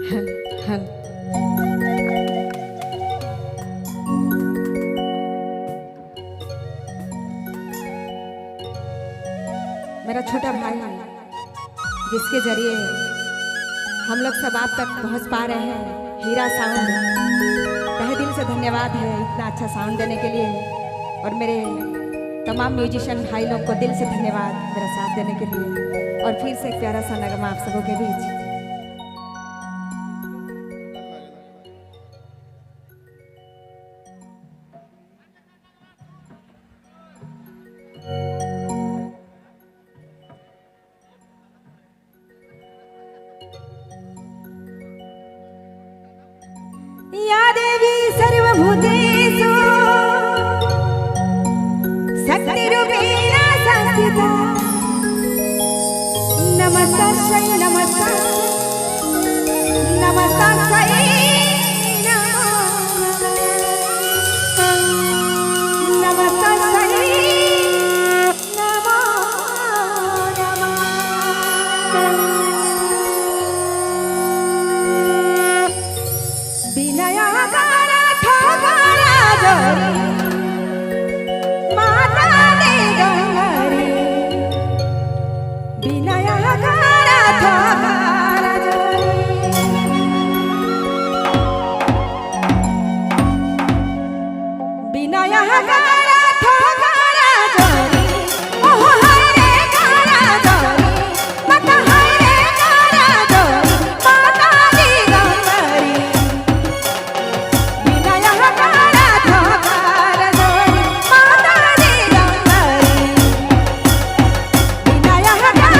हल। मेरा छोटा भाई जिसके जरिए हम लोग सब आप तक पहुंच पा रहे हैं, हीरा साउंड, तहे दिल से धन्यवाद है इतना अच्छा साउंड देने के लिए। और मेरे तमाम म्यूजिशियन भाई लोग को दिल से धन्यवाद मेरा साथ देने के लिए। और फिर से एक प्यारा सा नगमा आप सबों के बीच। या देवी सर्वभूतेषु शक्तिरूपेण संस्थिता, नमस्तस्यै नमस्तस्यै नमस्तस्यै नमस्तस्यै नमो नमः। विनय जोरी माता दे गंगरी, विनय जोरी, विनय जोरी, ओह हाय रे करा जोरी, माता हाय रे करा जोरी, माता दे गंगरी, विनय जोरी, माता दे गंगरी, विनय जोरी।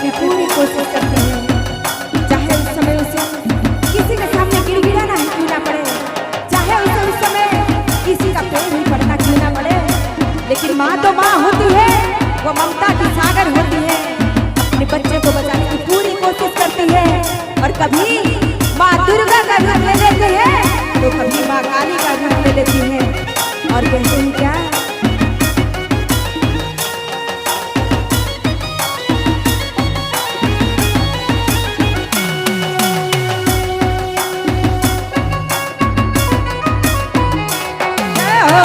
अपनी पूरी कोशिश करती है। चाहे उस समय उसे किसी के सामने गिड़गिड़ाना ही क्यों ना पड़े, चाहे उसे उस समय किसी का पैर ही पड़ना क्यों ना पड़े, लेकिन माँ तो माँ होती है, वो ममता की सागर होती है। अपने बच्चे को बचाने की पूरी कोशिश करती है और कभी माँ दुर्गा का रूप ले लेती है तो कभी माँ काली का रूप ले लेती है। और कहते हैं क्या? जय हो।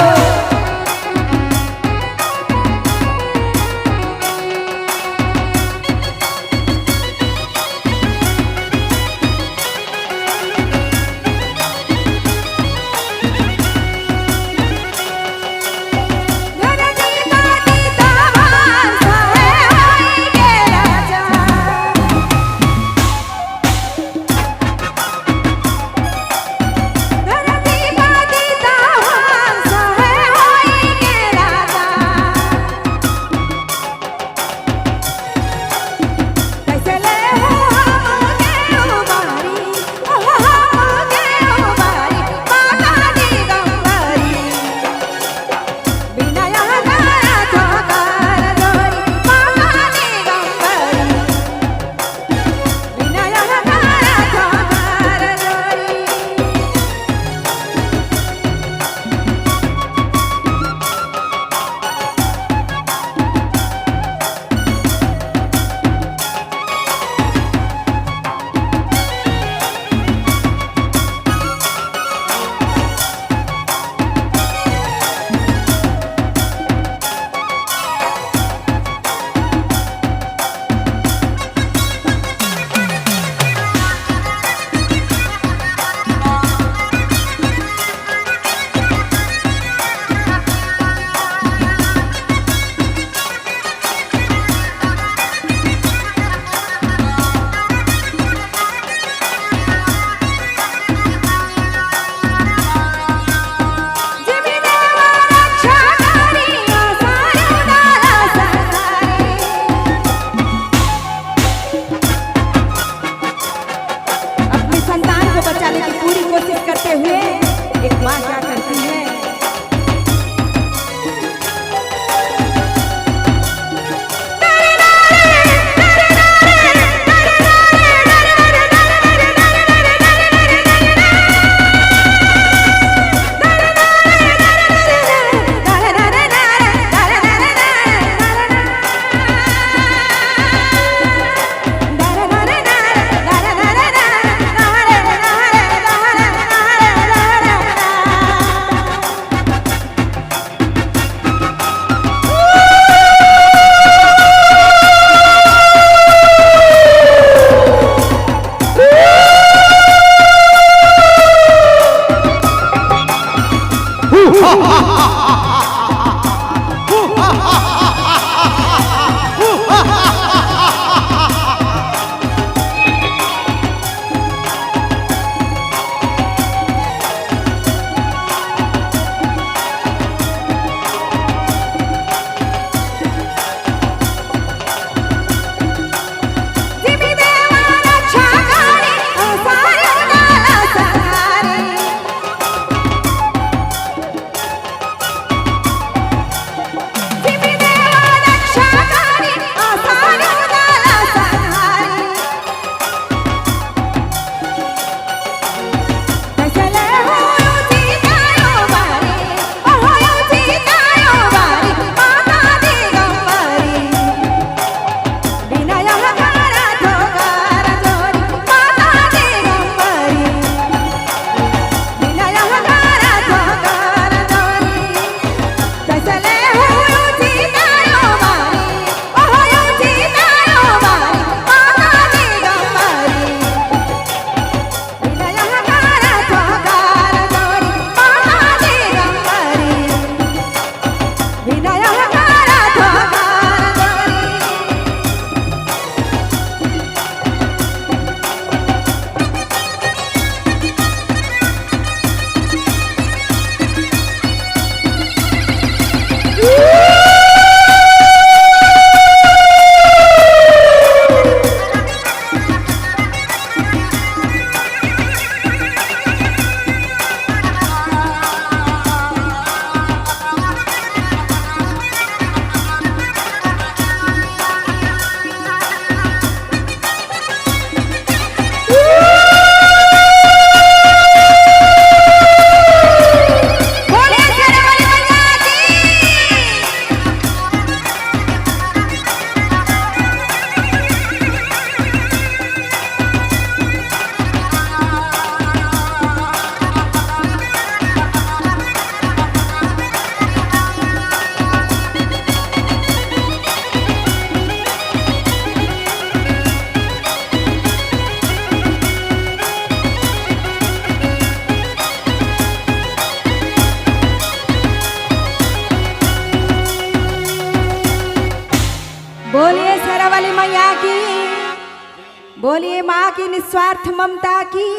वाली मैया की, बोलिए माँ की निस्वार्थ ममता की।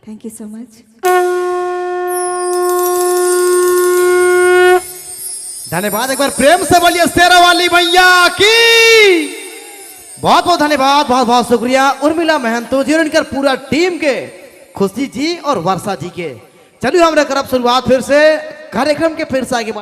Thank you so much. धन्यवाद। एक बार प्रेम से बोलिए शेरावाली मैया की। बहुत बहुत धन्यवाद, बहुत बहुत शुक्रिया उर्मिला महंतो जी और इनकर पूरा टीम के, खुशी जी और वर्षा जी के। चलिए हमने करब शुरुआत फिर से कार्यक्रम के, फिर से आगे।